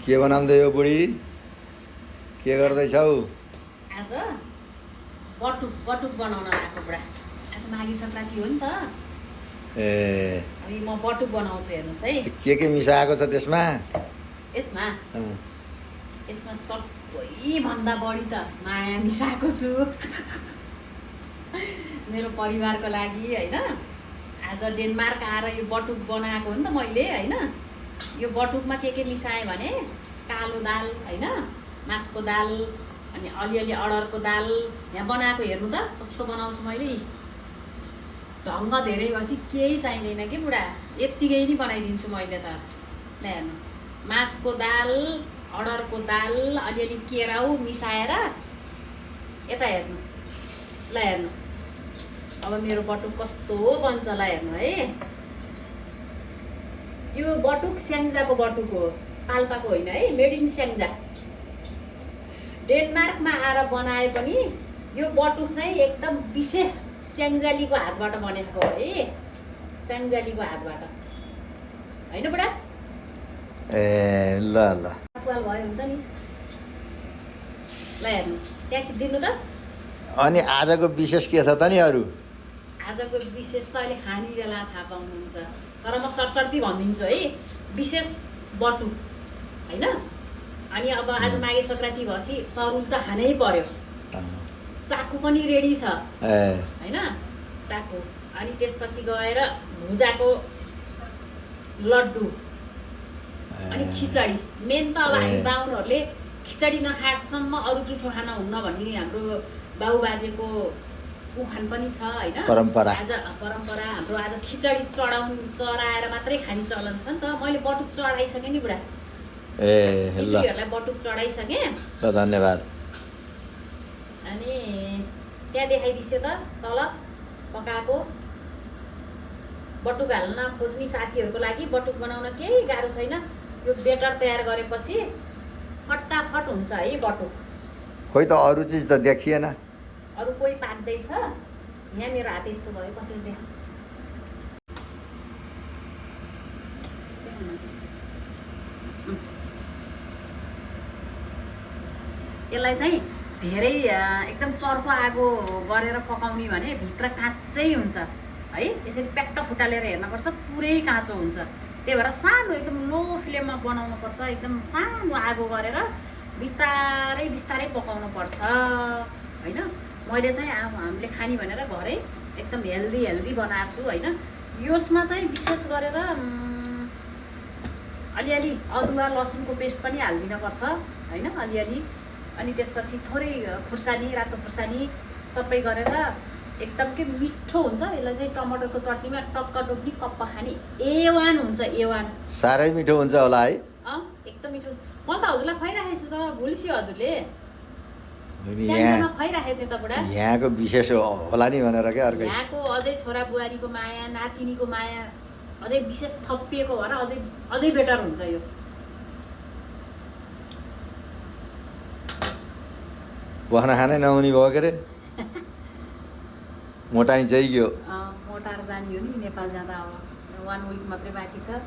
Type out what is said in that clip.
के बनाउँदै हो बुढी? के गर्दैछौ? आज बटुक बटुक बनाउन आएको बुढा। आज माघे सङ्क्रान्ति हो नि त। ए अनि म बटुक बनाउँछु हेर्नुहोस् है। के मिसाएको छ त्यसमा? यसमा अँ, यसमा सबैभन्दा बढी त माया मिसाएको छु मेरो परिवारको लागि होइन। आज डेनमार्क आएर यो बटुक बनाएको हो नि त मैले होइन। यो बटुकमा के मिसाएँ भने कालो दाल होइन, मासको दाल अनि अलिअलि अडरको दाल यहाँ बनाएको हेर्नु त कस्तो बनाउँछु मैले। ढङ्ग धेरै भएपछि केही चाहिँदैन कि बुढा, यत्तिकै नै बनाइदिन्छु मैले त। ल हेर्नु, मासको दाल, अडरको दाल, अलिअलि केराउ मिसाएर यता हेर्नु। ल हेर्नु अब मेरो बटुक कस्तो बन्छ ल हेर्नु है। यो बटुक स्याङ्जाको बटुक हो, पाल्पाको होइन है, मेड इन स्याङ्जा। डेनमार्कमा आएर बनाए पनि यो बटुक चाहिँ एकदम विशेष स्याङ्जालीको हातबाट बनेको हो है। स्याङ्जालीको हातबाट होइन बुढा? ए ल ल पाल भयो हुन्छ नि। ल हेर्नु त्यहाँ दिनु त। अनि आजको विशेष के छ त नि अरू? आजको विशेष त अहिले खाने बेला थाहा पाउनुहुन्छ, तर म सरसर्ती भनिदिन्छु है। विशेष बटुक होइन। अनि अब आज माघे सङ्क्रान्ति भएपछि तरुल त खानै पर्यो। चाकु पनि रेडी छ होइन, चाकु। अनि त्यसपछि गएर भुजाको लड्डु अनि खिचडी। मेन त अब हामी बाहुनहरूले खिचडी नखाएसम्म अरू जुठो खाना हुन्न भन्ने हाम्रो बाबुबाजेको उखान पनि छ होइन। परम्परा। आज परम्परा हाम्रो आज खिचडी चढाएर मात्रै खाने चलन छ नि त। मैले बटुक चढाइसकेँ नि बुढा। ए ल दिदीहरूलाई बटुक चढाइसकेँ। ल धन्यवाद। अनि त्यहाँ देखाइदिन्छु त तल पकाएको बटुक हाल्न खोज्ने साथीहरूको लागि बटुक बनाउन केही गाह्रो छैन। यो बेटर तयार गरेपछि फटाफट हुन्छ है बटुक। खोइ त अरू चिज त देखिएन। अरू कोही पाक्दैछ यहाँ, मेरो हात यस्तो भयो कसरी देखा। यसलाई चाहिँ धेरै एकदम चर्को आगो गरेर पकाउने भने भित्र काँचै हुन्छ है। यसरी प्याट्ट फुटालेर हेर्नुपर्छ, पुरै काँचो हुन्छ। त्यही भएर सानो एकदम लो फ्लेममा बनाउनुपर्छ। एकदम सानो आगो गरेर बिस्तारै बिस्तारै पकाउनु पर्छ होइन। मैले चाहिँ अब हामीले खाने भनेर घरै एकदम हेल्दी बनाएको छु होइन। यसमा चाहिँ विशेष गरेर अलिअलि अदुवा लसुनको पेस्ट पनि हालिदिनुपर्छ होइन, अलिअलि। अनि त्यसपछि थोरै खुर्सानी, रातो खुर्सानी सबै गरेर एकदम के मिठो हुन्छ। यसलाई चाहिँ टमाटरको चटनीमा टक्क डुब्ने कप्पा खाने A1 हुन्छ, A1। साह्रै मिठो हुन्छ होला है? एकदम मिठो। म त हजुरलाई खुवाइराखेको छु त, भुल्स्यो हजुरले। यहाँ खुवाइराखेको थिएँ त बुढा। यहाँको विशेष होला नि भनेर क्या अर्कै। यहाँको अझै छोरा बुहारीको माया, नातिनीको माया अझै विशेष थपिएको भएर अझै बेटर हुन्छ यो। बस्न खानै नहुने भयो के अरे? मोटाइ चाहिँ गयो। मोटार जाने हो नि नेपाल जाँदा। अब 1 विक मात्रै बाँकी छ।